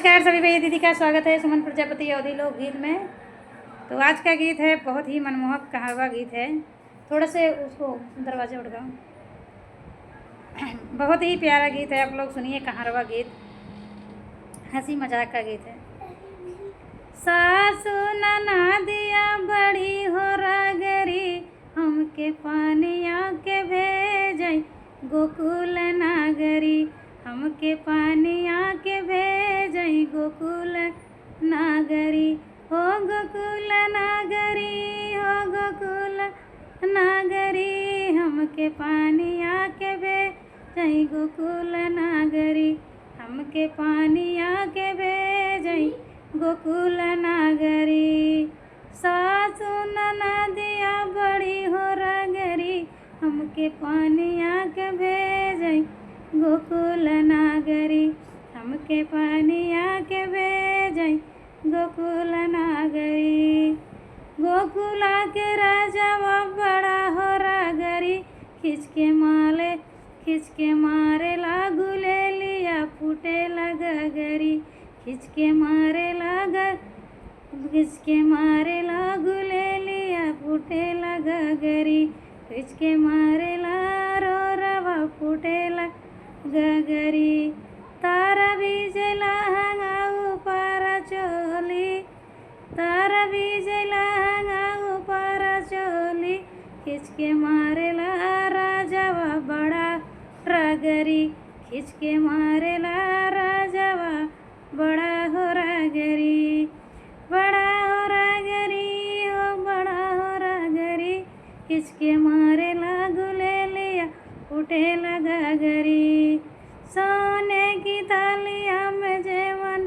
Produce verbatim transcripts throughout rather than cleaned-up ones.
नमस्कार सभी भैया दीदी का, स्वागत है सुमन प्रजापति अवधी लोकगीत में। तो आज का गीत है बहुत ही मनमोहक कहारवा गीत है। थोड़ा से उसको दरवाजे उठ गया। बहुत ही प्यारा गीत है, आप लोग सुनिए कहारवा गीत, हँसी मजाक का गीत है। सासु ननदिया बड़ी हो रगरी, हमके पनिया के भेजई गोकुल नगरी, हमके पनिया के भेजई गोकुल नगरी, हो गोकुल नगरी, हो गोकुल नगरी, हमके पनिया के भेजई गोकुल नगरी, हमके पनिया के भेजई गोकुल नगरी। सासु ननदिया बड़ी हो रगरी, हमके पनिया के भेजई गोकुल नगरी, हमके पनिया के भेजई गोकुल नगरी। गोकुला के राजावा बड़ा हो रगरी, खींच के मारे, खींच के मारे ला गुलेलिया, फूटे ला गगरी, खींच के मारे ला ग-, खींच के मारे ला गुलेलिया, फूटे ला गगरी, खींच के मारे ला रोरवा, फूटे ला गगरी। तारा बीजे लहंगा ऊपर चोली, तारा बीजे लहंगा ऊपर चोली, खींच के मारे ला राजावा बड़ा रगरी, खींच के मारे ला राजावा बड़ा हो रगरी, बड़ा हो रगरी, हो बड़ा हो रगरी, खींच के मारे ला गुलेलिया, फूटे ला गगरी। सोने की थालिया में जेवन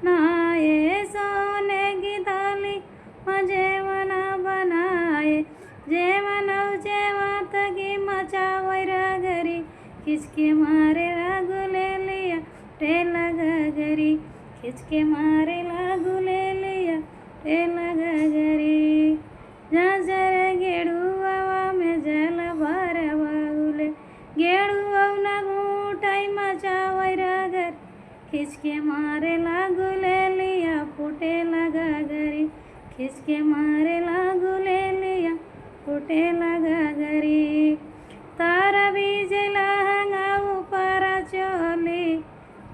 बनाए, सोने की थाली में जेवना बनाए, जेवन औ जेवा तकी मचावै रगरी, खींच के मारे ला गुलेलिया, फूटे ला गगरी, खींच के मारे ला गुलेलिया, फूटे ला गगरी। झांझर गेड़ुआवा में जल भरवाउले, गेड़ुआ न घूटाई मचावै रगरी, खींच के मारे ला गुलेलिया, फूटे ला गगरी, खींच के मारे ला गुलेलिया, फूटे ला गगरी। तारा बीजे लहंगा ऊपर चोली,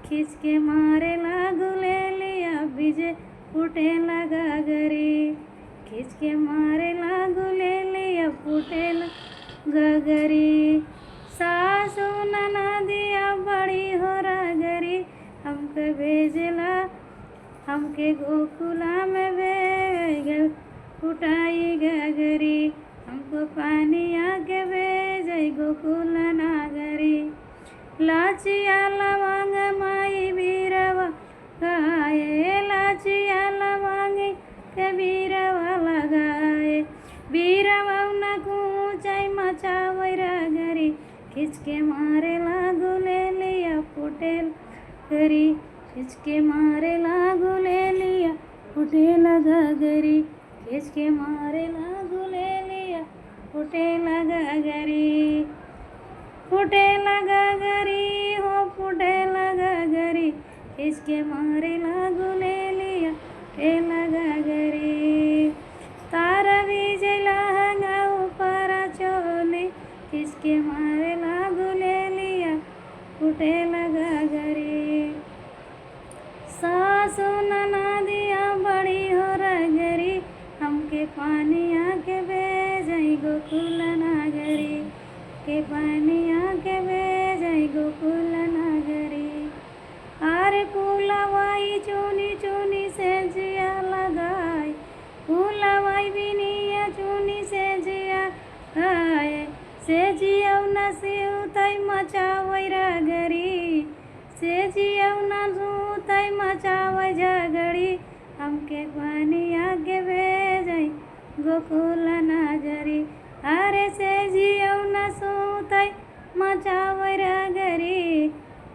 खींच के मारे ला गुलेलिया, बीजे फूटे ला गगरी, खींच के मारे ला गुलेलिया, फूटे ला गगरी। सासु ननदिया बड़ी हो रगरी, हमके भेजला, हमके गोकुला में भेज फुटाई गगरी, हमको पनिया के भेजई गोकुल नगरी। लाचिया लवंग माई बीरवा गाए, लाचिया लवंग के बीरवा लगाए, बीरवा न कूचई मचावै रगरी, खींच के मारे ला गुलेलिया, फूटे ला गगरी, खींच के मारे ला गुलेलिया, फूटे ला गगरी, खींच के मारे ला गुलेलिया, फूटे ला गगरी, फूटे ला गगरी, हो फूटे ला गगरी, खींच के मारे ला गुलेलिया, फूटे ला गगरी। तारा बीजे लहंगा ऊपर चोली, खींच के मारे ला गुलेलिया, फूटे ला गगरी। सासु ननदिया बड़ी हो रगरी, हमके पनिया के भेजई गोकुल नगरी, के पनिया के भेजई गोकुल नगरी। अरे फूलवाई चुनी चुनी सेजिया लगाई, फूलवाई बिनिया चुनी सेजिया गाए, सेजिया न सिउतई मचावै रगरी, सेजिया न सिउतई मचावै झगरी, हमके पनिया के भेजई गोकुल नगरी। अरे सेजिया न सिउतई मचावै रगरी,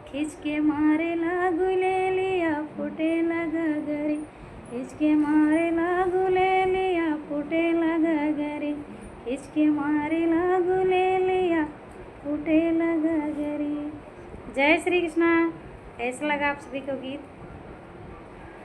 खींच के मारे ला गुलेलिया, फूटे ला गगरी, खींच के मारे ला गुलेलिया, फूटे ला गगरी, खींच के मारे ला गुलेलिया, फूटे ला गगरी। जय श्री कृष्णा। कैसा लगा आप सभी को गीत?